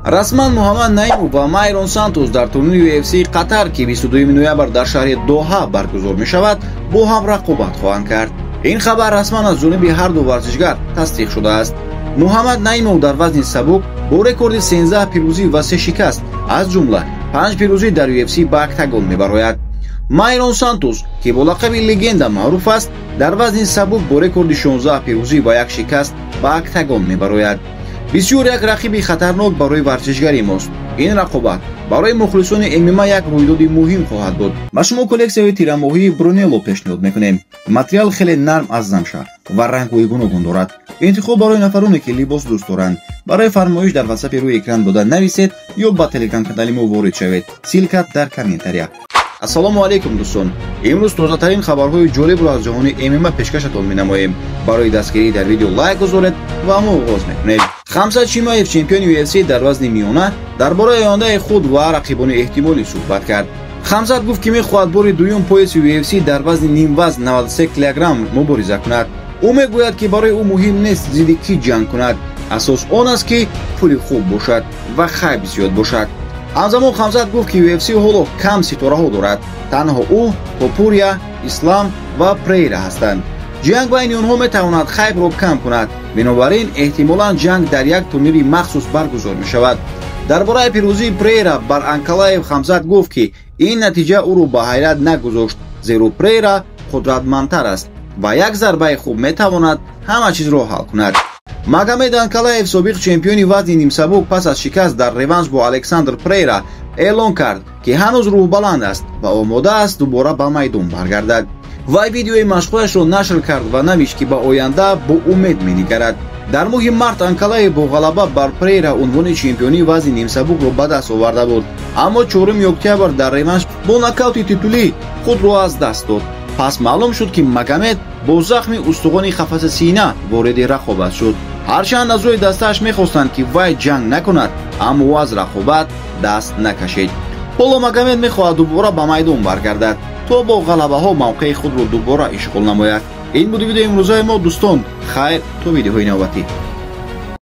Расман Муҳаммад Наимов ва Майрон Сантос дар турнири UFC Қатар, ки 22 ноябр дар шаҳри Доҳа баргузор мешавад, бо ҳам рақобат хоҳанд кард. Ин хабар расман аз ҷониби ҳар ду варзишгар тасдиқ шудааст. Муҳаммад Наимов дар вазни сабук бо рекорди 13 пирӯзӣ ва 3 шикаст, аз ҷумла 5 пирӯзӣ дар UFC ба октагон мебарояд. Майрон Сантос, ки бо лақаби легенда маъруф аст, дар вазни сабук бо рекорди 16 пирӯзӣ ва 1 шикаст ба октагон мебарояд. Бисёр як рақиби хатарнок барои варзишгари мост. Ин рақобат барои мухлисони ММА як рӯйдоди муҳим хоҳад буд. Ба шумо коллексияи тирамоҳии Брунелло пешниҳод мекунем. Материал хеле нарм аз замша ва рангҳои гуногун дорад. Интихоб барои нафароне, ки либос дӯст доранд. Барои фармоиш дар ватсапи рӯи экран дода нависед ё ба телеграм-канали мо ворид шавед. Ссылка дар комментария. Ассалому алайкум, дӯстон. Имрӯз тозатарин хабарҳои ҷолибро аз ҷаҳони ММА пешкашатон менамоем. Барои дастгирӣ дар видео лайк гузоред ва мо оғоз мекунем. Хамзат Чимаев, чемпиони UFC дар вазни миёна, дар бораи ояндаи худ ва рақибони эҳтимолӣ суҳбат кард. Хамзат гуфт, ки мехоҳад бори дуюм пояси UFC дар вазни нимвазн 93 килограмм мубориза кунад. Ӯ мегӯяд, ки барои ӯ муҳим нест зидди кӣ ҷанг кунад. Асос он аст, ки пули хуб бошад ва хайп зиёд бошад. Ҳамзамон Хамзат гуфт, ки UFC ҳоло кам ситораҳо дорад. Танҳо ӯ, Топурия, Ислам ва Прейра ҳастанд. Ҷанг байни онҳо метавонад хайпро кам кунад. Бинобар ин эҳтимолан ҷанг дар як турнири махсус баргузор мешавад. Дар бораи пирӯзии Прейра бар Анкалаев Хамзат гуфт, ки ин натиҷа ӯро ба ҳайрат нагузошт, зеро Прейра қудратмандтар аст ва як зарбаи хуб метавонад ҳама чизро ҳал кунад. Магомед Анкалаев, собиқ чемпиони вазни нимсабук, пас аз шикаст дар реванш бо Александр Прейра эълон кард, ки ҳанӯз рӯҳбаланд аст ва омода аст дубора ба майдон баргардад. Вай видеои машқҳояшро нашр кард ва навишт, ки ба оянда бо умед менигарад. Дар моҳи март Анкалаев бо ғалаба бар Прейра унвони чемпионии вазни нимсабукро ба даст оварда буд, аммо 4 октябр дар реванш бо нокаути титулӣ худро аз даст дод. Пас маълум шуд, ки Магомед бо захми устухони қафаси сина вориди рақобат шуд. Ҳарчанд аъзои дастааш мехостанд, ки вай ҷанг накунад, аммо ӯ аз рақобат даст накашид. Ҳоло Магомед мехоҳад дубора ба майдон баргардад, то бо ғалабаҳо мавқеи худро дубора ишғол намояд. Ин буд видеои имрӯзаи мо, дӯстон. Хайр, то видеоҳои навбатӣ.